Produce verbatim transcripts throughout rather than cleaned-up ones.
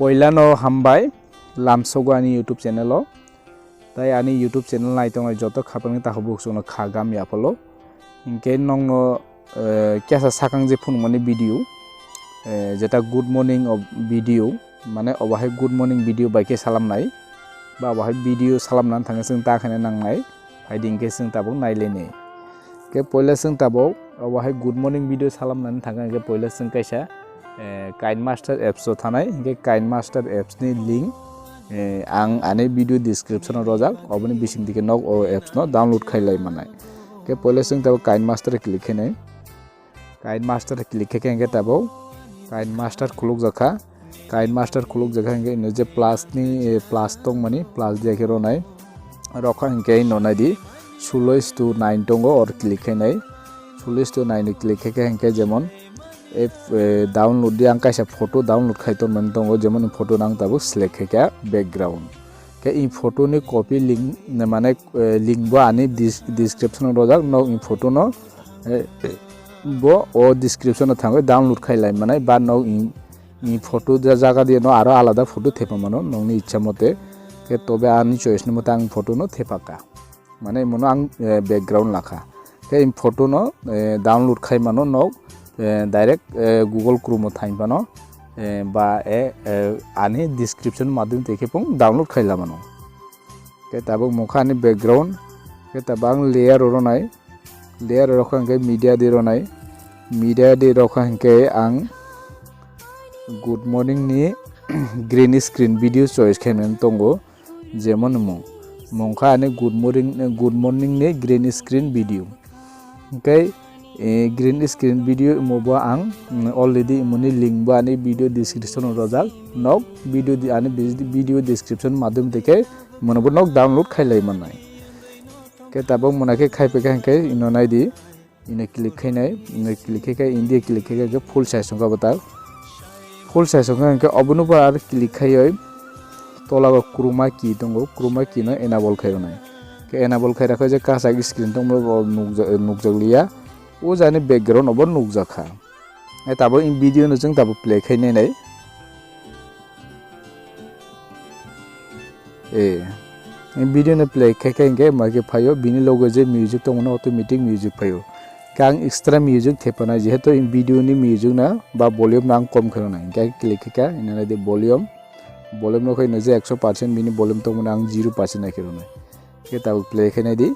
Poilano hambai lamsogo ani YouTube channel o. Tai ani YouTube channel nai tongnai joto khapangni takhuk bukhuk chwngno kha gam yaphalo. Hinkhe nokno, eh, kesa sakang je phunukmani video, eh, jeta good morning o video, mane obo hai good morning video bai khe salamnai, ba obo hai video salamna thangwi chwng ta khaina nangnai, phaidi hinkhe chwng tabuk nailaini. Khe poila chwng tabuk obo hai good morning video salamnani thangkha hinkhe poila chwng kaisa, eh, KineMaster apps o thanai, hinkhe KineMaster apps ni link, eh, ang ani video description o rojak, oboni bising dike nok o apps no download khai lai manai. Khe poila chwng tabuk KineMaster click khainai. KineMaster click khe khe hinkhe tabuk KineMaster khuluk jakha. KineMaster khuluk jakha hinkhe ino je plus ni, eh, plus tongmani, plus dia khe ronai. Rokha hinkhe ino naidi, sulois to nine tongo, or click khainai. Sulois to nine click khe khe hinkhe jemon, eh, download di ang kaisa photo download khai tonmani tongo, jemon photo no ang tabuk select khaikha background. Khe i photo ni copy link, mane, eh, link bo ani dis-, description o rojak, nok i photo no, eh, bo o description o thangwi download khai lai manai, ba nok i, i photo ja-, jaga diye no aro alada photo thepa mano nokni ichha mote. Khe tobe ani choice ni mote ang photo no thepaka. Mane imono ang, eh, background lakha. Khe i photo no, eh, download khai mano nok, eh, direct, eh, Google Chrome o thang phano, eh, ba, eh, eh, ani description madhyom tei khe pung download khai la mano. Khe tabuk mokha ani background, khe tabuk ang layer o ronai, layer o rokha hinkhe media di ronai, media di rokha hinkhe ang good morning ni green screen video choice khainani tongo. Jemon mung, mungkha ani good morning, good morning ni green screen video. Hinkhe, eh, green screen video imo bo ang, mm, already imoni link bo ani video description o rojak. Nok video di, ani vid-, video description madhyom tei khe imono bo nok download khai lai manai. Khe tabuk mona khe khai phaikha hinkhe ino naidi. Ino click khainai, ino click khai khe, India click khai khe full size wngkha bwtal. Full size wngkha hinkhe obono bo ar click khaiwi tola o chroma key tongo, chroma key no enable khai rwnai. Khe enable khai rakha je kwchak screen tongmani bo nukja-, nukjak liya. O jani background obo nukjak kha. E tabuk in video no chwng tabuk play khai nainai. Eh, video no play khai khai hinkhe ma khe phaio, bini logo je music tongmani automatic music phaio. Khe ang extra music thepanai, jehetu in video ni music na ba volume no ang kom khe rwnai. Hinkhe click khai kha, ina nai di volume, volume no khai na je ekso percent bini volume tongmani ang zero percent nai khe rwnai. Khe tabuk play khai nai di,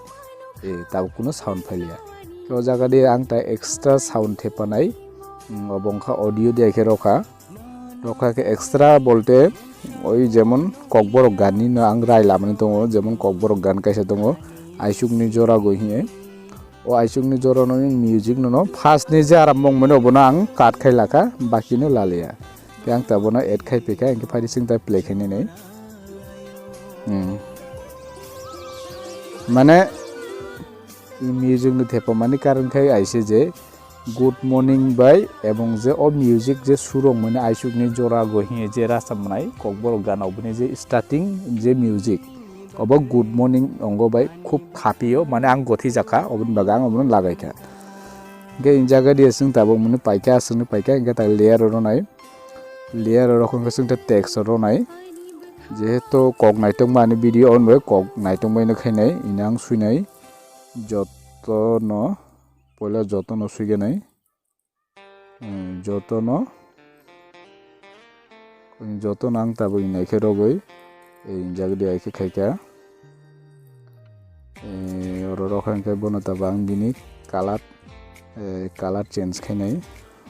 eh, tabuk kuno sound phai liya. Khe o jaga di ang ta extra sound thepanai, mm, obo wngkha audio di khe rokha. Rokha khe extra bolte oi jemon kokborok gan ni no ang rai lamani tongo, jemon kokborok gan kaisa tongo, Aisuk ni jora goi hiye. O Aisuk ni jora no music no no first ni je aram mong mani obo no ang cut khai lakha, baki no laliya. Khe ang ta bono add khai phaikha, hinkhe phaidi chwng ta play khai nai nai. Hmm. Mane, i music ni thepamani karon khai aise je good morning bai ebong je o music je surok mani Aisuk ni jora go hiye je rasa manai kokborok gana oboni je starting je music obo good morning ongo bai khub khapio, mane ang gothi jakha oboni bagwi ang obono lagai kha. Hinkhe in jaga dia chwng tabuk mani paikha, aswkni paikha, hinkhe ta layer oro nai. Layer o rokha hinkhe chwng ta text o ronai. Jehetu kok naitokma ani video on bai kok naitokma ino khainai, ina ang suinai. Jotono, poila jotono suiganai. Hmm, jotono, jotono ang tabuk inai khe rogwi, eh, injak di ai khe khaikha. Eh, oro rokha hinkhe bono tabuk ang bini color, eh, color change khainai.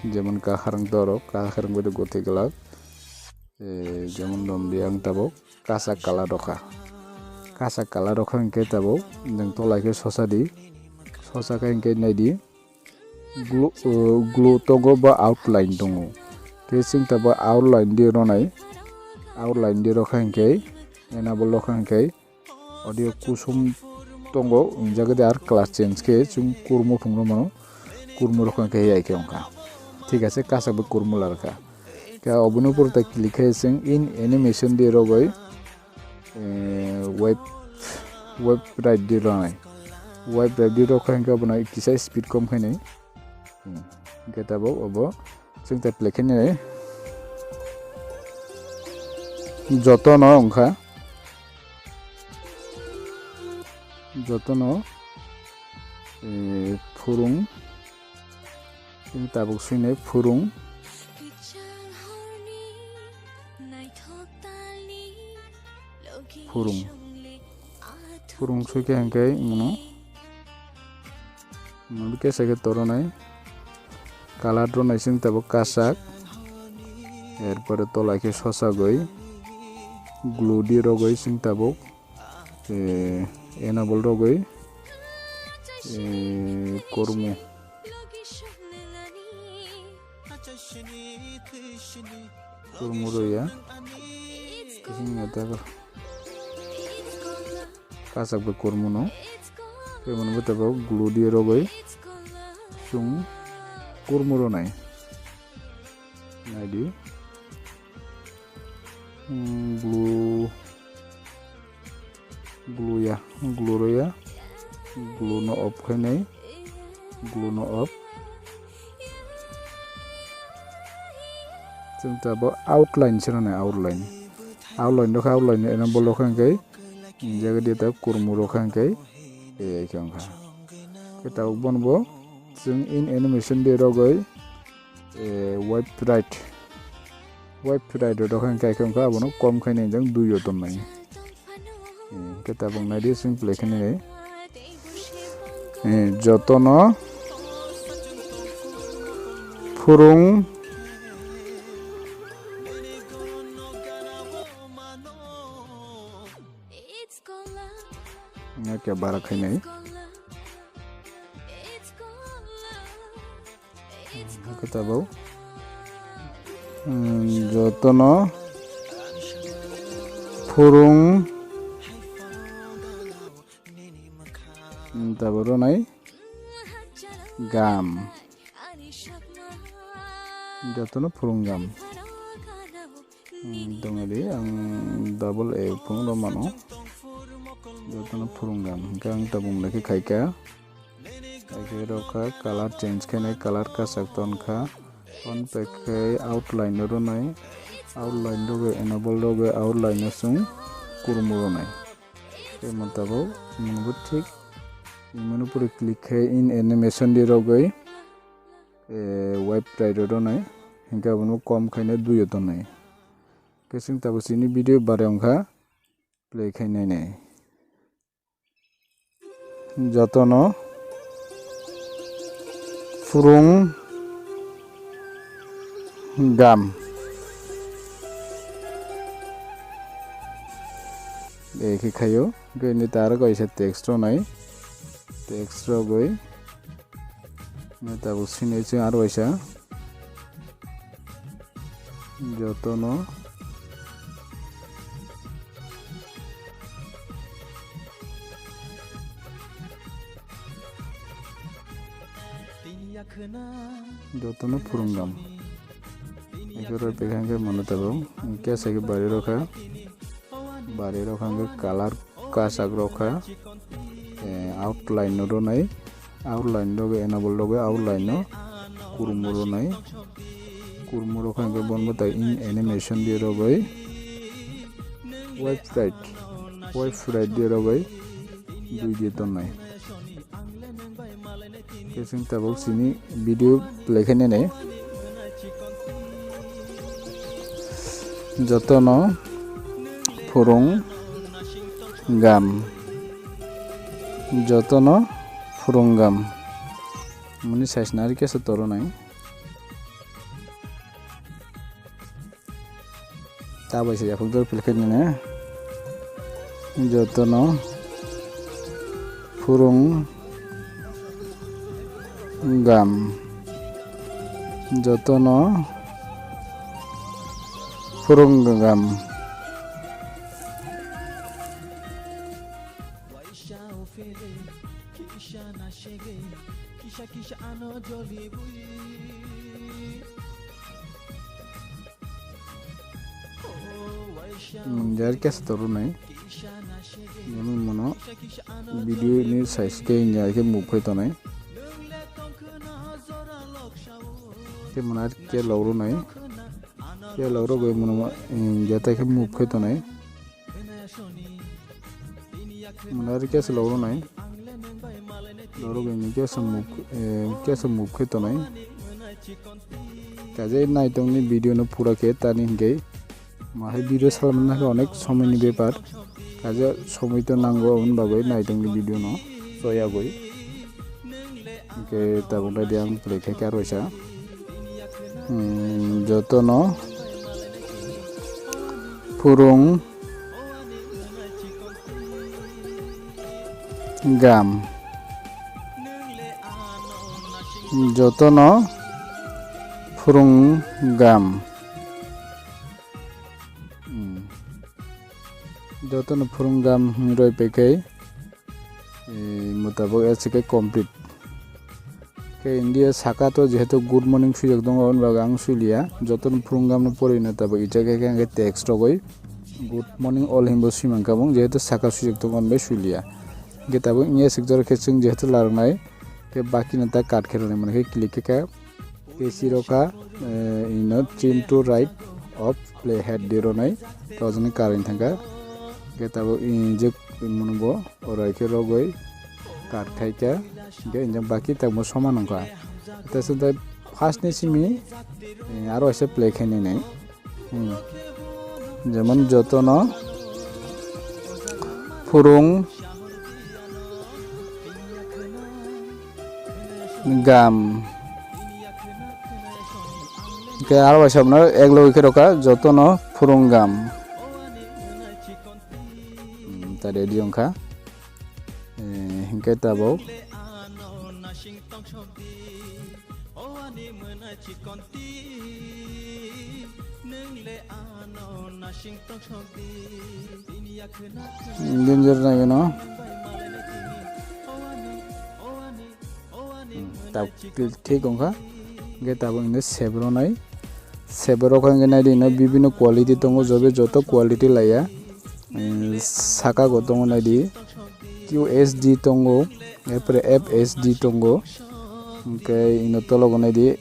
Jemon kaharang dorok, kaharang bai gothik glak. Eh, jemon dom di ang tabuk kasak color rokha. Kasak color rokha hinkhe tabuk nwng tolai khe sosa di. Sosa khe hinkhe nai di. Glow, eh, glow tongo ba outline tongo. Khe chwng tabuk outline di ronai. Outline di rokha hinkhe enable rokha hinkhe audio kusom tongo, hinjagwi de ar color change khe chwng kurmo phungrw mano, kurmo rokha khe hai khe wngkha. Thik ase, kasak bai kurmo larwkha. Khe oboni upor ta click khe chwng in animation di rogwi, eh, web, web right di rwnai. Web right di rokha hinkhe obono kisa speed kom khainai. Hmm. Hinkhe tabuk obo chwng ta play khainai. Jotono wngkha, jotono, eh, phurung, chini tabuk swinai phurung, phurung, phurung swikha hwnkhe mano. Mano kesa khe toronai. Colour rwnai chwng tabuk kasak. Erpore tola khe sosagwi. Glue di rogwi chwng tabuk. Eh, enable rogwi. Eh, kormo. Kormo rwya. Chwng tabuk. Kasak bai kormo no. Tei mano bo tabuk glue di rogwi chwng kormo rwnai. Naidi. Hmm, glue, glue ya, glue rwya. Glue no off khainai. Glue no off. Chwng tabuk outline se rwnai, outline. Outline rwkha, outline enable rwkha hwnkhe. Jaga dia ta kurmu rok hwnkhe, eh, khe wngkha. Khe tabuk bono bo chwng in animation de rogwi, eh, wipe right. Wipe right rok hwnkhe khe wngkha abono kom khainai jang dui o tonnai. Eh, khe tabuk nai di simple khainai. Eh, jotono phurung Nokya bara khainai. Khe tabuk, hmm, jotono phurung, hmm, tabuk rwnai gam. Jotono phurung gam. Hmm, tongodi ang double A phone rw mano. Jotono phurung gam. Hwnkhe ang tabuk belai khe khaikha. Khaikhe rwkha, colour change khainai, colour kasak tonkha. Phone pack khai outline rwnai. Outline rwgwi enable rwgwi outline o chwng kurmu rwnai. Tei mano tabuk mwnbo thik. Mano pore click khai in animation di rwgwi, eh, wipe right rwnai. Hwnkhe abono kom khainai dui o tonnai. Khe chwng tabuk chini video bare wngkha play khai nainai. Jotono phurung gam. Ekhe khaio. Hwnkhe nini ta aro kaisa text rwnai. Text rwgwi. Nini tabuk sini chwng aro kaisa. Jotono. Jotono phurung gam. Ekhe rw pekha hwnkhe mano tabuk. Hwnkhe asai khe bari rwkha. Bari rwkha hwnkhe colour kasak rwkha. Eh, outline no rwnai. Outline rwgwi enable rwgwi outline no kurmu rwnai. Kurmu rwkha hwnkhe bono bwtai in animation di rwgwi. Wipe right. Wipe right di rwgwi. Dui di tonnai. Khe chwng tabuk chini video play khainani. Jotono phurung gam. Jotono phurung gam. Muni size nari kesa toronai. Tabai se yaphang dor philkhe nini. Jotono phurung gam. Jotono phurung gam. Jar kesa toronai. Nini mono video ni size khe jar khe move khai tonai. Tei mono ar khe logronai. Khe lorogwi mwnwi, eh, jetai khe move khai tonai. Mwnwi ari khe se loroknai. Lorogwi ni khe se move, eh, khe se move khai tonai. Kaje naitongni video no pura khe tani hinkhe. Mahai video salmani khe onek somoi ni bepar. Kaje somoi to nango, aboni bagwi naitongni video no soyagwi. Hinkhe tabuk naidi ang play khaikhe aro waisa. Hmm, jotono phurung gam. Jotono phurung gam. Hmm. Jotono phurung gam hinwi roi paikhai. Eh, mutabok S K complete. Khe India saka to jehetu good morning swijak tongo, aboni bagwi ang suiliya. Jotono phurung gamno porino tabuk ijak khe ang text rogwi good morning all hinbo swimankha mung, jehetu saka swijak tongo, aboni bagwi suiliya. Khe tabuk English swijak khe chwng jehetu larwnai, khe bakino ta cut khe rwnai, mane khe click khe kha. Kesi rokha, eh, ino trim to right of play head di ronai, tojoni karwi thangkha. Khe tabuk injek mwnbo orai khe rogwi cut khaikha. Khe injek baki tabuk soman wngkha. Tei first ni simi, eh, aro waisa play khainai nai. Hmm. Jemon jotono phurung gam. Khe aro waisa bono ek logi khe rokha jotono phurung gam. Hmm, ta ready wngkha. Eh, hinkhe tabuk. Danger nai no. Hmm, ta thik wngkha. Hinkhe tabuk ino save rwnai. Save rokha hinkhe naidi ino bibino quality tongo, jobe joto quality laiya. Hmm, saka go tongo naidi. Q S D tongo, erpore F S D tongo, hinkhe ino tologo naidi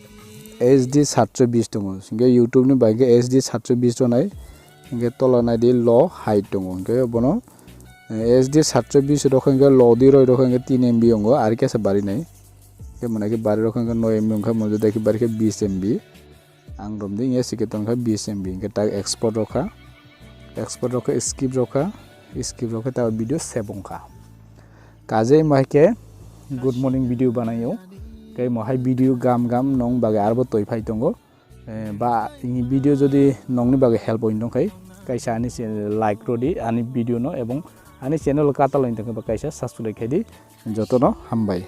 H D satsho bis tongo, hinkhe YouTube ni bai khe H D satsho bis tonai, hinkhe tola naidi low high tongo, hinkhe bono, eh, H D satsho bis rokha hinkhe low di roi rokha hinkhe tin M B wngo, ari kesa bari nai, hinkhe mwnai khe bari rokha hinkhe noi M B wngkha, mwnai jodi khe bari khe bis M B. Ang romdi hinkhe sikhe tongkha bis M B, hinkhe tak export rokha, export rokha, skip rokha, skip rokha, ta video save wngkha. Kaje mohai khe good morning video banaio, tei mohai video gam gam nong bagwi arbo toi phai tongo. Eh, ba ini video jodi nongni bagwi help oi tongkhai, kaisa ani se-, like rodi ani video no, ebong ani channel katal oi tongkhe ba kaisa subscribe khaidi, jotono hambai.